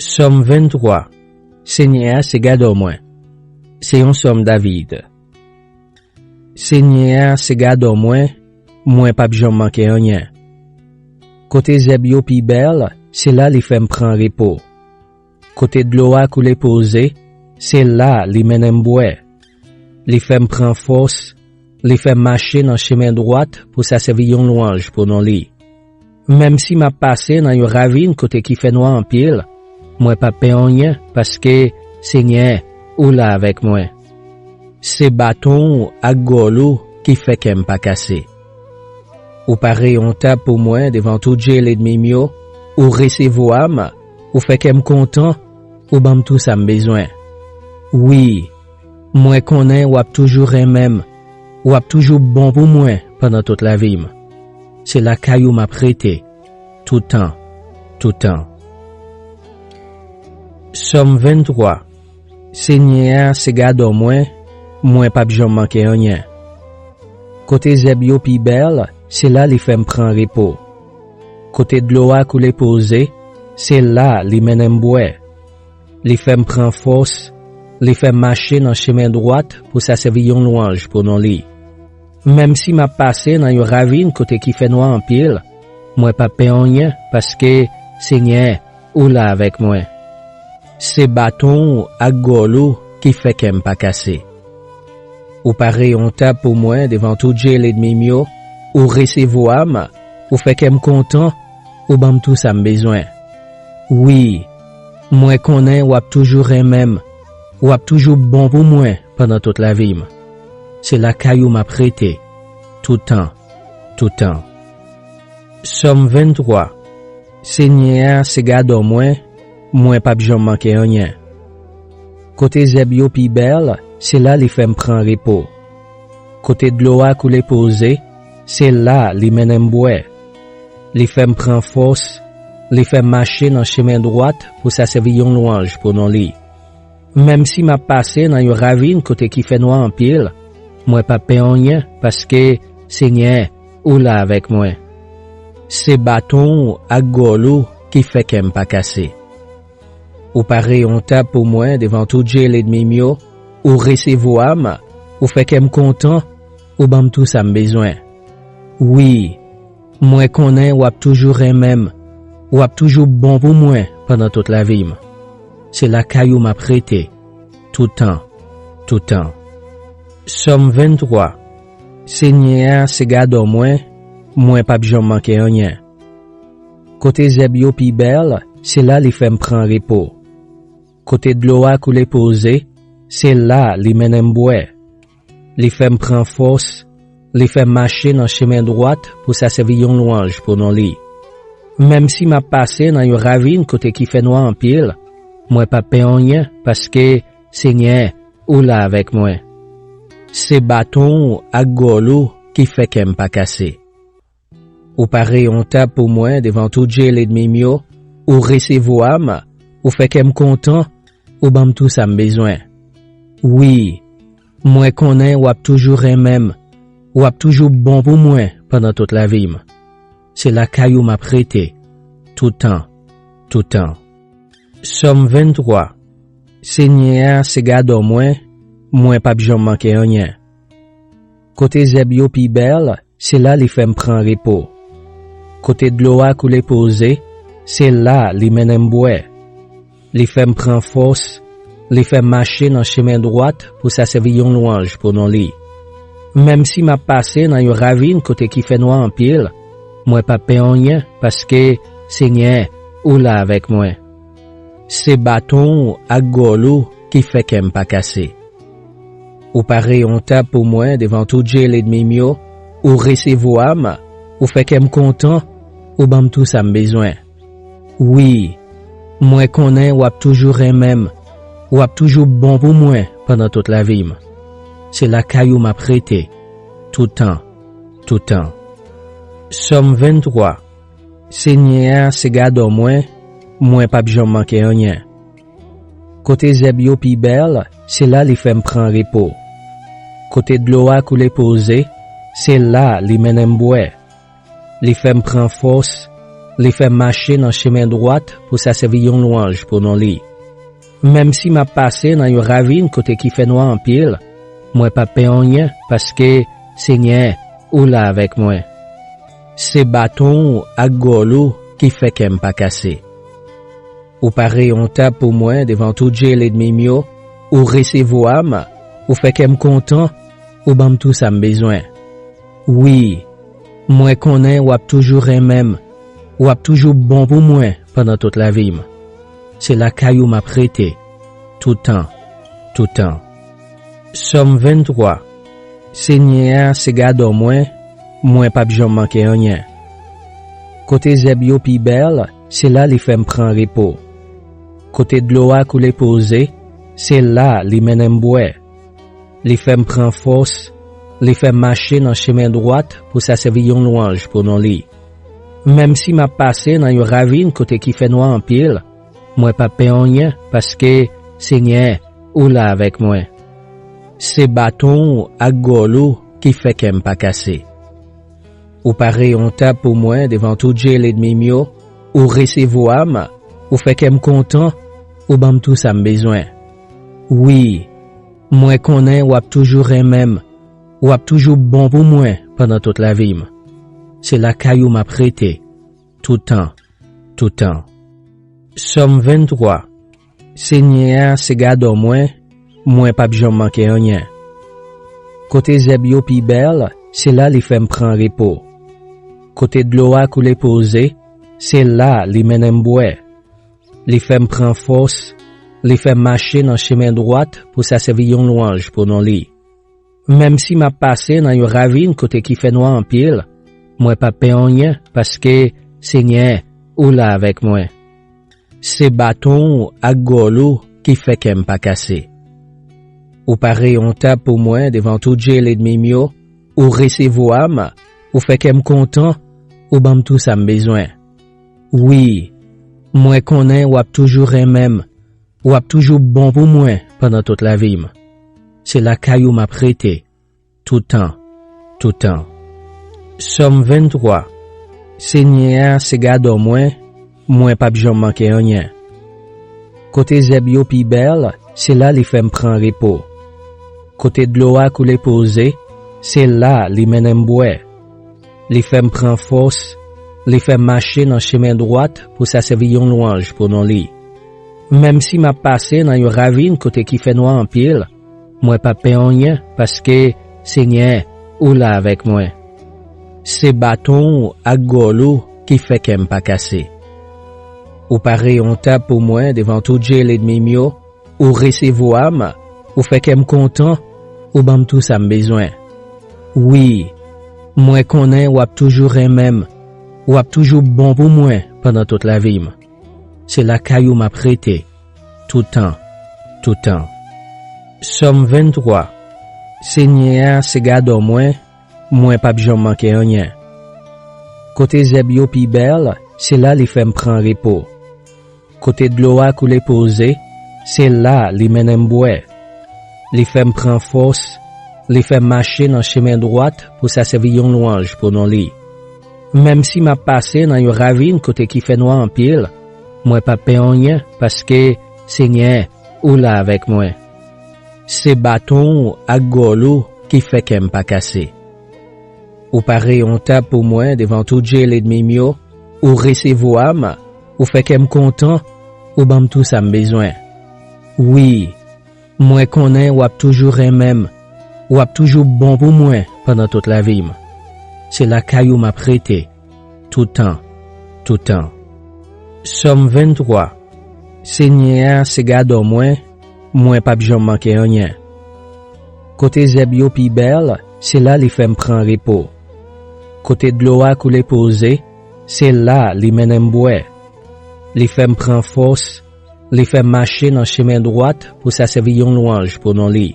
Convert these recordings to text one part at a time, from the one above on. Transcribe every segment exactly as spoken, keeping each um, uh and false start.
Sòm venntwa. Senyè a se gadò mwen. Se yon sòm David. Senyè a se gadò mwen, mwen p ap janm manke anyen. Kote zèb yo pi bèl, se la li fè m pran repo. Kote dlo a koule poze, se la li mennen m bwè. Li fè m pran fòs, li fè m mache nan chemen dwat pou sa sèvi yon lwanj pou non li. Menm si m ap pase nan yon ravin kote ki fè nwa anpil, mwen p ap pè anyen, paske, Senyè, ou la avèk mwen. Se baton ou ak gòl ou ki fè kè m pa kase. Ou pare yon tab pou mwen devan tout je lènmi m yo, ou resevwa m, ou fè kè m kontan, ou ban m tou sa m bezwen. Wi, mwen konnen w ap toujou renmen m, w ap toujou bon pou mwen pandan tout lavi m. Se lakay ou m ap rete, toutan, toutan. Sòm venntwa. Senyè a se gadò mwen, mwen p ap janm manke anyen. Kote zèb yo pi bèl, se la li fè m pran repo. Kote dlo a koule poze, se la li mennen m bwè. Li fè m pran fòs, li fè m mache nan chemen dwat pou sa sèvi yon lwanj pou non li. Menm si m ap pase nan yon ravin kote ki fè nwa anpil, mwen p ap pè anyen, paske, Senyè, ou la avèk mwen. Se baton ou ak gòl ou ki fè kè m pa kase. Ou pare yon tab pou mwen devan tout je lènmi m yo, ou resevwa m, ou fè kè m kontan, ou ban m tou sa m bezwen. Wi, mwen konnen w ap toujou renmen m, w ap toujou bon pou mwen pandan tout lavi m. Se lakay ou m ap rete, toutan, toutan. Sòm venntwa. Senyè a se gadò mwen, mwen p ap janm manke anyen. Kote zèb yo pi bèl, se la li fè m pran repo. Kote dlo a koule poze, se la li mennen m bwè. Li fè m pran fòs, li fè m mache nan chemen dwat pou sa sèvi yon lwanj pou non li. Menm si m ap pase nan yon ravin kote ki fè nwa anpil, mwen p ap pè anyen, paske, Senyè, ou la avèk mwen. Se baton ou ak gòl ou ki fè kè m pa kase. Ou pare yon tab pou mwen devan tout je lènmi m yo, ou resevwa m, ou fè kè m kontan, ou ban m tou sa m bezwen. Wi, mwen konnen w ap toujou renmen m, w ap toujou bon pou mwen pandan tout lavi m. Se lakay ou m ap rete, toutan, toutan. Sòm venntwa. Senyè a se gadò mwen, mwen p ap janm manke anyen. Kote zèb yo pi bèl, se la li fè m pran repo. Kote dlo a koule poze, se la li mennen m bwè. Li fè m pran fòs, li fè m mache nan chemen dwat pou sa sèvi yon lwanj pou non li. Menm si m ap pase nan yon ravin kote ki fè nwa anpil, mwen p ap pè anyen, paske, Senyè, ou la avèk mwen. Se baton ou ak gòl ou ki fè kè m pa kase. Ou pare yon tab pou mwen devan tout je lènmi m yo, ou resevwa m, ou fè kè m kontan, ou ban m tou sa m bezwen. Wi, mwen konnen w ap toujou renmen m, w ap toujou bon pou mwen pandan tout lavi m. Se lakay ou m ap rete, toutan, toutan. Sòm venntwa. Senyè a se gadò mwen, mwen p ap janm manke anyen. Kote zèb yo pi bèl, se la li fè m pran repo. Kote dlo a koule poze, se la li mennen m bwè. Li fè m pran fòs, li fè m mache nan chemen dwat pou sa sèvi yon lwanj pou non li. Menm si m ap pase nan yon ravin kote ki fè nwa anpil, mwen p ap pè anyen, paske, Senyè, ou la avèk mwen. Se baton ou ak gòl ou ki fè kè m pa kase. Ou pare yon tab pou mwen devan tout je lènmi m yo, ou resevwa m, ou fè kè m kontan, ou ban m tou sa m bezwen. Wi, mwen konnen w ap toujou renmen m, w ap toujou bon pou mwen pandan tout lavi m. Se lakay ou m ap rete, toutan, toutan. Sòm venntwa. Senyè a se gadò mwen, mwen p ap janm manke anyen. Kote zèb yo pi bèl, se la li fè m pran repo. Kote dlo a koule poze, se la li mennen m bwè. Li fè m pran fòs, Li fè m mache nan chemen dwat pou sa sèvi yon lwanj pou non li. Menm si m ap pase nan yon ravin kote ki fè nwa anpil, mwen p ap pè anyen, paske, Senyè, ou la avèk mwen. Se baton ou ak gòl ou ki fè kè m pa kase. Ou pare yon tab pou mwen devan tout je lènmi m yo, ou resevwa m, ou fè kè m kontan, ou ban m tou sa m bezwen. Wi, mwen konnen w ap toujou renmen m, w ap toujou bon pou mwen pandan tout lavi m. Se lakay ou m ap rete, toutan, toutan. Sòm venntwa. Senyè a se gadò mwen, mwen p ap janm manke anyen. Kote zèb yo pi bèl, se la li fè m pran repo. Kote dlo a koule poze, se la li mennen m bwè. Li fè m pran fòs, li fè m mache nan chemen dwat pou sa sèvi yon lwanj pou non li. Menm si m ap pase nan yon ravin kote ki fè nwa anpil, mwen p ap pè anyen, paske, Senyè, ou la avèk mwen. Se baton ou ak gòl ou ki fè kè m pa kase. Ou pare yon tab pou mwen devan tout je lènmi m yo, ou resevwa m, ou fè kè m kontan, ou ban m tou sa m bezwen. Wi, mwen konnen w ap toujou renmen m, w ap toujou bon pou mwen pandan tout lavi m. Se lakay ou m ap rete, toutan, toutan. Sòm venntwa. Senyè a se gadò mwen, mwen p ap janm manke anyen. Kote zèb yo pi bèl, se la li fè m pran repo. Kote dlo a koule poze, se la li mennen m bwè. Li fè m pran fòs, li fè m mache nan chemen dwat pou sa sèvi yon lwanj pou non li. Menm si m ap pase nan yon ravin kote ki fè nwa anpil, mwen p ap pè anyen, paske, Senyè, ou la avèk mwen. Se baton ou ak gòl ou ki fè kè m pa kase. Ou pare yon tab pou mwen devan tout je lènmi m yo, ou resevwa m, ou fè kè m kontan, ou ban m tou sa m bezwen. Wi, mwen konnen w ap toujou renmen m, w ap toujou bon pou mwen pandan tout lavi m. Se lakay ou m ap rete, toutan, toutan. Sòm venntwa. Senyè a se gadò mwen, mwen p ap janm manke anyen. Kote zèb yo pi bèl, se la li fè m pran repo. Kote dlo a koule poze, se la li mennen m bwè. Li fè m pran fòs, li fè m mache nan chemen dwat pou sa sèvi yon lwanj pou non li. Menm si m ap pase nan yon ravin kote ki fè nwa anpil, mwen p ap pè anyen, paske, Senyè, ou la avèk mwen. Se baton ou ak gòl ou ki fè kè m pa kase. Ou pare yon tab pou mwen devan tout je lènmi m yo, ou resevwa m, ou fè kè m kontan, ou ban m tou sa m bezwen. Wi, mwen konnen w ap toujou renmen m, w ap toujou bon pou mwen pandan tout lavi m. Se lakay ou m ap rete, toutan, toutan. Sòm venntwa. Senyè a se gadò mwen, mwen p ap janm manke anyen. Kote zèb yo pi bèl, se la li fè m pran repo. Kote dlo a koule poze, se la li mennen m bwè. Li fè m pran fòs, li fè m mache nan chemen dwat pou sa sèvi yon lwanj pou non li. Menm si m ap pase nan yon ravin kote ki fè nwa anpil, mwen p ap pè anyen, paske, Senyè, ou la avèk mwen. Se baton ou ak gòl ou ki fè kè m pa kase. Ou pare yon tab pou mwen devan tout je lènmi m yo, ou resevwa m, ou fè kè m kontan, ou ban m tou sa m bezwen. Wi, mwen konnen w ap toujou renmen m, w ap toujou bon pou mwen pandan tout lavi m. Se lakay ou m ap rete, toutan, toutan. Sòm venntwa. Senyè a se gadò mwen, mwen p ap janm manke anyen. Kote zèb yo pi bèl, se la li fè m pran repo. Kote dlo a koule poze, se la li mennen m bwè. Li fè m pran fòs, li fè m mache nan chemen dwat pou sa sèvi yon lwanj pou non li.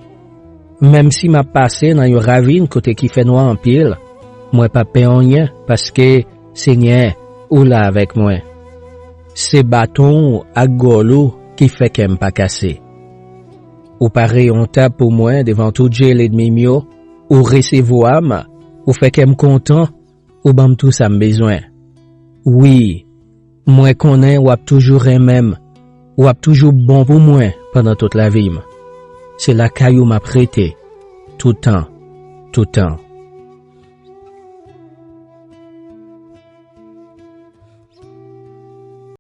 Menm si m ap pase nan yon ravin kote ki fè nwa anpil, mwen p ap pè anyen, paske, Senyè, ou la avèk mwen. Se baton ou ak gòl ou ki fè kè m pa kase. Ou pare yon tab pou mwen devan tout je lènmi m yo, ou resevwa m, ou fè kè m kontan, ou ban m tou sa m bezwen. Wi, Mwen konnen w ap toujou renmen m. W ap toujou bon pou mwen pandan tout lavi m. Se lakay ou m ap rete, toutan, toutan.